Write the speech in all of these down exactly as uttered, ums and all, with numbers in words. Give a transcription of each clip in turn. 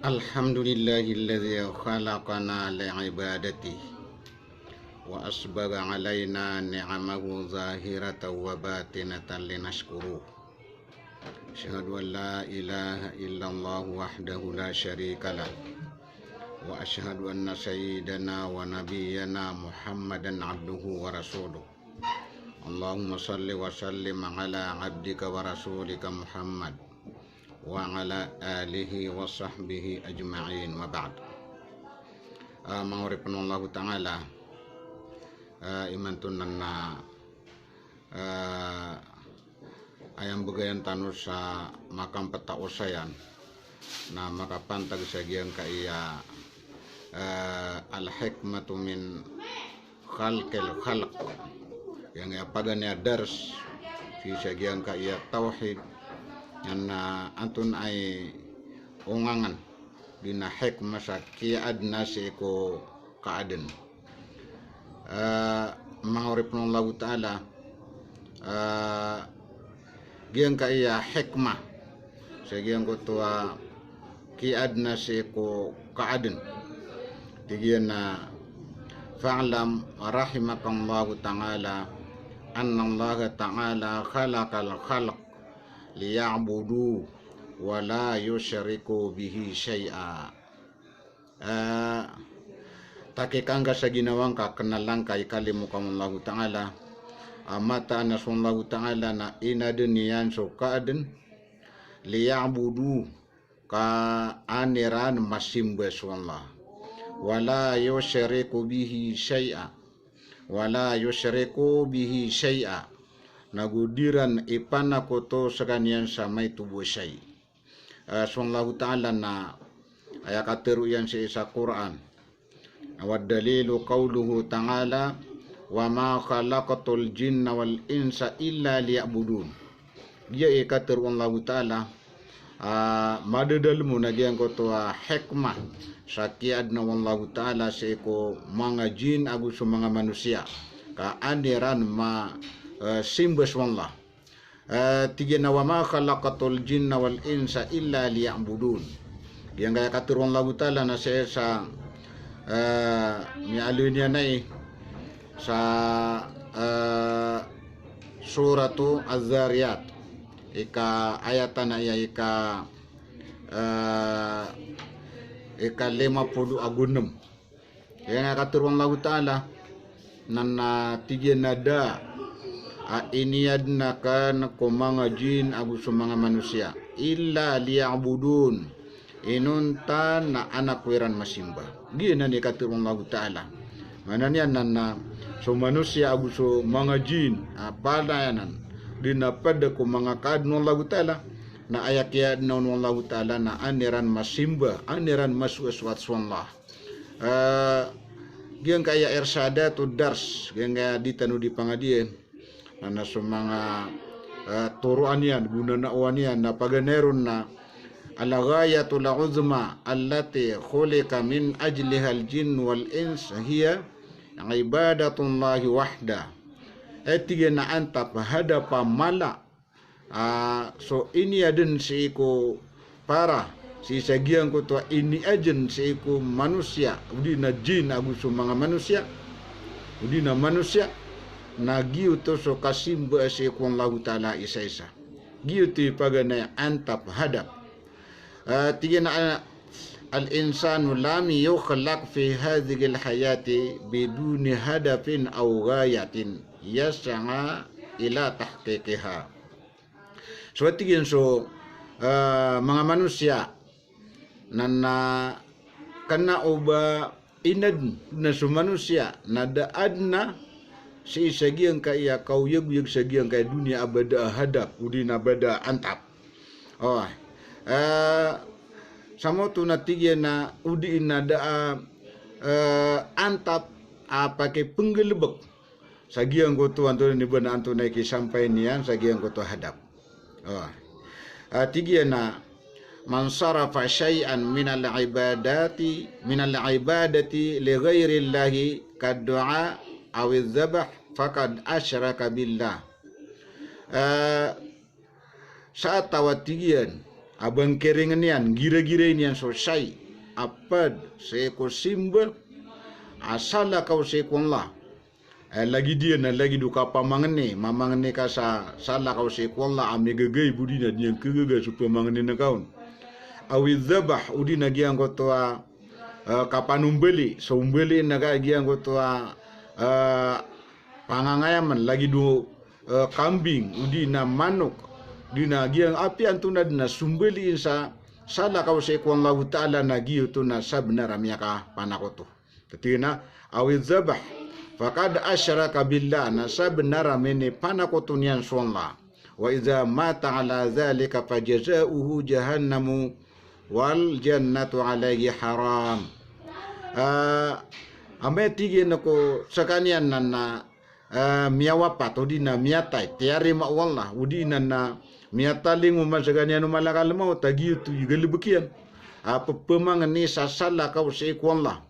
الحمد لله الذي خلقنا لعبادته وأسبغ علينا نعمه ظاهرة وباطنة لنشكره. أشهد أن لا إله إلا الله وحده لا شريك له، وأشهد أن سيدنا ونبينا محمدا عبده ورسوله. اللهم صل وسلم على عبدك ورسولك محمد وعلى آله وصحبه أجمعين، وبعد. Ah, manga oripen o Allahu Ta'ala, ah, imanto nan na, ah, aya mbegayan tano sa makampet a osayan na makapantag sa giyangkaya, ah, al-hikmatu min khalqil khalq. Giyangkaya paganay a dars sii sa giyangkaya tawhid, na antonaa i ongangen, odi na hikmah sa kiyaadna sii ko kaaden. Ah, manga oripen o Allahu Ta'ala, ah, giyangkaya hikmah sa giyangkoto a kiyaadna sii ko kaaden. Tig iyan a, "Fa'lam rahimakallahu ta'ala annallaha ta'ala khalaqal khalq liya'buduhu wa la yushriku bihi shay'a." Ah, takik angka sa ginawa ngka, kenal angka i kalimo ka o Allahu Ta'ala. Ah, mataan a so Allahu Ta'ala na inaden iyan so kaaden, liya'buduhu, ka an iran masimba so Allah. Wa la yushriku bihi shay'a. Wa la yushriku bihi shay'a. Nago di ran ipanakoto sekaniyan sa maito bo shay'. Ah, so Allahu Ta'ala na aya katero iyan sii sa Qur'an. Wad dalilu qawluhu ta'ala, "Wa ma khalaqtul jinna wal insa illa liya'budun." Giya i katero o Allahu Ta'ala, ah, madadalem on a giyangkoto a hikmah sa kiyaadna o Allahu Ta'ala sii ko manga jin ago so manga manosiya, ka an iran ma, eh, simba so Allah. Eh, tig iyan a, "Wa ma khalaqtul jinna wal insa illa liya'budun." Giyangkaya katero o Allahu Ta'ala na sii sa, eh, miyaaloy niyan ai sa, eh, Suratu Az-Zariyat. Ika ayat anan aya ika, eh, ika lima polo ago nem. Giyangkaya katero o Allahu Ta'ala, na, na tig iyan a da a iniyaden aken ko manga jin ago so manga manosiya, illa liya'budun, inonta na an ako iran masimba. Giyanan i katero o Allahu Ta'ala. Maana niyan na, na so manosiya ago so manga jin, ah, palayanan, di na ped ko manga kaaden o Allahu Ta'ala, na aya kiyaadna on o Allahu Ta'ala na an iran masimba, an iran masoasoat so Allah. Eh, giyangkaya irshadatud dars, giyangkaya di tano di pangadiyen, na, na so manga, eh, toroan iyan, gonanaowan iyan, na paganay ron na, "Al-ghayatul uzma allati khuliqa min ajlihal jinn wal ins hiya ibadatullahi wahda." Eh, tig iyan a antap, hadap a mala ah, so iniyaden sii ko para, sii sa giyangkoto a iniyaden sii ko manosiya, odi na jin ago so manga manosiya, odi na manosiya, na giyoto so kasimba sii ko Allahu Ta'ala a isa-isa. Giyoto i paganay a antap, hadap. Ah, tig iyan a, "Al-insanu lam yukhlaq fi hadhihil hayati biduni hadafin aw ghayatin yas'a ila tahqiqiha." So, tig iyan, so, eh, manga manosiya na, na kena o ba inaden na so manosiya na da aden a sii sa giyangkaya kaoyagoyag sa giyangkaya doniya a ba da a hadap, odi na ba da a antap. Oh, eh, samoto na tig iyan a odi na da a, eh, antap a pakipenggalebek sa giyangkoto antonaa i ba na antonaa i kisampay niyan sa giyangkoto a hadap. Oh. Ah, tig iyan a, "Man sarafa shay'an minal ibadati, minal ibadati li ghairillahi kad-du'a awidh-dhabh faqad ashraka billah." Eh, sa a taw a tig iyan a ba ngkiringn iyan, ngiragiray niyan so shayi a pd sii ko simba a salakaw sii ko Allah. Eh, lagid iyan na lagid o kapamangni, mamangni ka sa salakaw sii ko Allah a migagayb odi na di niyan kagaga so pamangnin ka on. Awi dhabah, odi na giyangkoto a, eh, kapanombali, so ombali na ka giyangkoto a, eh, pangangayamn, lagid o, eh, kambing, odi na manok, odi na giyang apiya antonaa dn a sombaliin sa salakaw sii ko Allahu Ta'ala na giyoto na sabnar a miyakapanakoto. Tig iyan a, awi dhabah, faqad ashraka billah, na sabnar a minipanakoto niyan so Allah. Wa idha mata ala dhalika fajaza'uhu jahannamu wal jannatu alayhi haram. Ah, amay tig iyan ko skaniyan na, na, ah, miyawapat, odi na miyatay, tiyarima o Allah, odi na, na miyatalingoma skaniyan o malakal maut, a giyoto i galbk iyan a pphamangni sa salakaw sii ko Allah.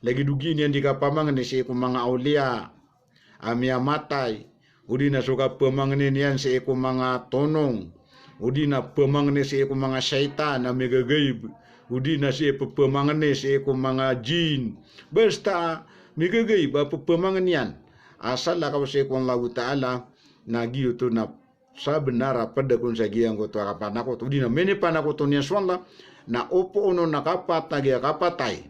Lagid o gii niyan di kapamangni sii ko manga awliya a miyamatay, odi na so kapamangni niyan sii ko manga tonong, odi na pamangni sii ko manga shaytan a migagayb, odi na sii pphamangni sii ko manga jinn. Basta a migagayb a pphamangni iyan a salakaw sii ko Allahu Ta'ala, na giyoto na sabnar a pd kon sa giyangkoto a kapanakoto, odi na minipanakoto niyan so Allah, na opama na kapatay a kapatay,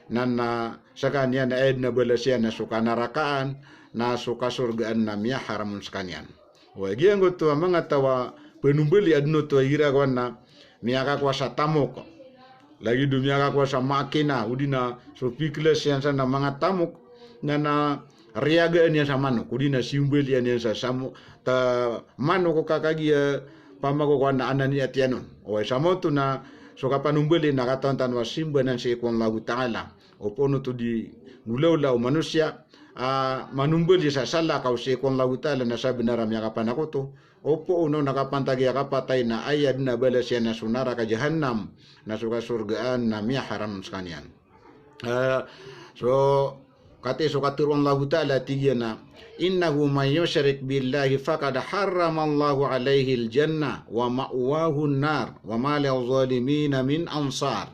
na, na skaniyan na aya dn a balas iyan na so kanarakaan, na so kasorgaan na miyaharam on skaniyan. Wa giyangkoto a manga taw a panombali, adn oto a igira kowan na miyakakowa sa tamok, lagid o miyakakowa sa makina, odi na so piklas iyan sa na manga tamok, na, na riyagaan iyan sa manok, odi na simbalian iyan sa samo-, ta-, manok ka kagiya pamakokowan na anan iyan tiyanon. Oway, samoto na so kapanombali na katawan tano a simba anan sii ko Allahu Ta'ala. Opama oto di ngolawla o manosiya a manombali sa salakaw sii ko Allahu Ta'ala na sabnar a miyakapanakoto. Opama na kapantag iyan a kapatay na aya dn a balas iyan na so naraka jahannam, na so kasorgaan na miyaharam skaniyan. Eh, so, katii so katharo o Allahu Ta'ala, tig iyan a, "Innahu man yushrik billahi faqad harramallahu alaihil jannah wa ma'wahun nar wa ma lil zalimina min ansar."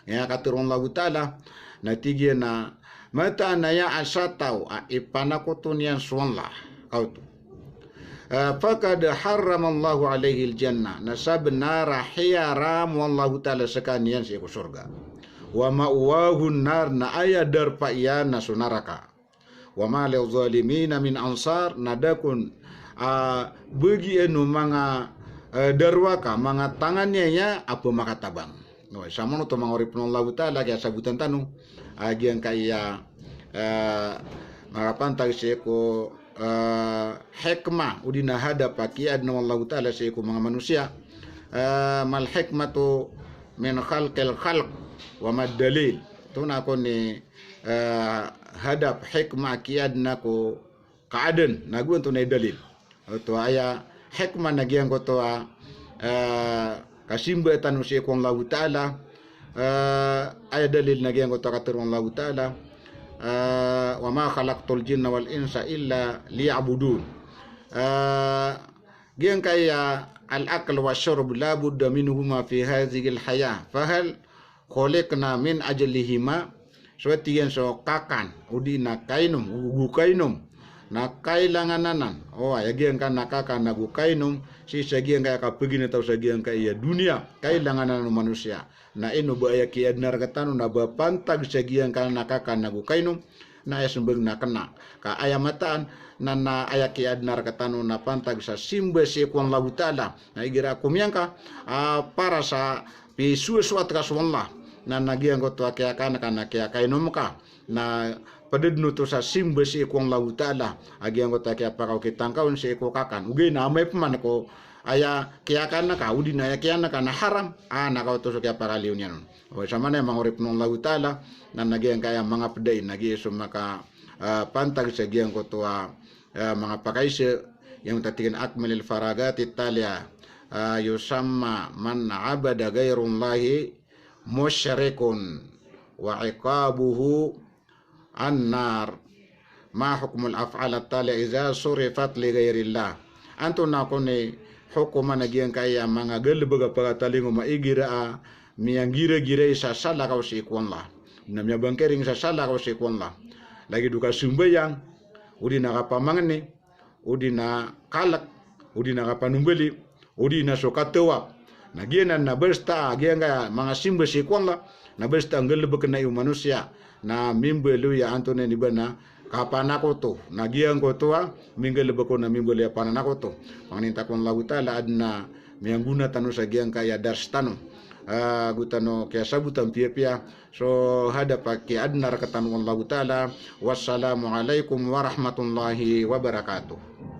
Aya katharo o Allahu Ta'ala, na tig iyan a, mataan a aya a sa taw a ipanakoto niyan so Allah, kaoto. Eh, faqad harramallahu alaihil jannah, na sabnar a hiyaram o Allahu Ta'ala skaniyan sii ko sorga. Wa ma'wahun nar, na aya darpa iyan na so naraka. Wa ma lil zalimina min ansar, na da kon, ah, bagian o manga, eh, darowaka, manga tanganiaya a pmakatabang. No, samono oto manga oripn o Allahu Ta'ala, kiyasabotan tano a giyangkaya, eh, makapantag sii ko, eh, hikmah odi na hadap a kiyaadna o Allahu Ta'ala sii ko manga manosiya. Eh, mal hikmatu min khalqil khalq wa mad dalil. Oto na kon i, eh, hadap, hikmah a kiyaadna ko kaadan, na go antonaa i dalil. Oto aya hikmah na giyangkoto a, eh, kasimba tano sii ko Allahu Ta'ala, eh, aya dalil na giyangkoto a katharo o Allahu Ta'ala, eh, "Wa ma khalaqtul jinna wal insa illa liya'budun." Eh, giyangkaya al-akl wa shurb la budda minhuma fi hadhihil hayah. Fahal khuliqna min ajlihima. So tig iyan so kakan, odi na kainom, go kainom, na kailangan anan. O, aya giyangkaya kakan ago kainom, sii sa giyangkaya kapaginetaw sa giyangkaya doniya, kailangan anan o manosiya. Na ino ba aya kiyaadna rktano na ba pantag sa giyangkaya kakan ago kainom, na aya smbag na kna. Ka aya mataan, na, na aya kiyaadna rktano na pantag sa simba sii ko Allahu Ta'ala. Na igira ko miyangka, ah, para sa pisowasoat ka so Allah, na, na giyangkoto a kiyakan ka na kiyakainom ka, na pd dn oto sa simba sii ko Allahu Ta'ala a giyangkoto a kiyapakaokit angka on sii ko kakan. Ogaid na amay pman ko aya kiyakan ka, odi na aya kiyanan ka na haram, ah, na kaoto so kiyapakaliyo niyan on. Oway, samanaya manga oripn o Allahu Ta'ala, na, na giyangkaya manga pd ai, na giya so maka, ah, pantag sa giyangkoto a, ah, manga pakaisa, giyangkoto a tig iyan a akmilil faraghatit taliyah, ah, yusamma man abada ghayrallahi mushrikun wa iqabuhu an-nar. Ma hukmul af'al at-taliyah idha surifat li ghayrillah. Antonaa kon i hokoman a giyangkaya manga galbk a pagatalingoma igira a miyanggiragirai sa salakaw sii ko Allah. Na miyabangkiring sa salakaw sii ko Allah. Lagid o kasambayang, odi na kapamangni, odi na kalk, odi na kapanombali, odi na so katawap. Na giyanan na basta a giyangkaya manga simba sii ko Allah, na basta a nggalbkn i o manosiya, na mimbaloy a antonaa ini ba na kapanakoto. Na giyangkoto a minggalbk on na mimbaloy a pananakoto. Pangnin ta ko Allahu Ta'ala a adn a miyanggona tano sa giyangkaya dars tano. Ah, go tano kiyasabotan piyapiya so hadap a kiyaadn a rktano o Allahu Ta'ala. Wassalamu alaikum warahmatullahi wabarakatuh.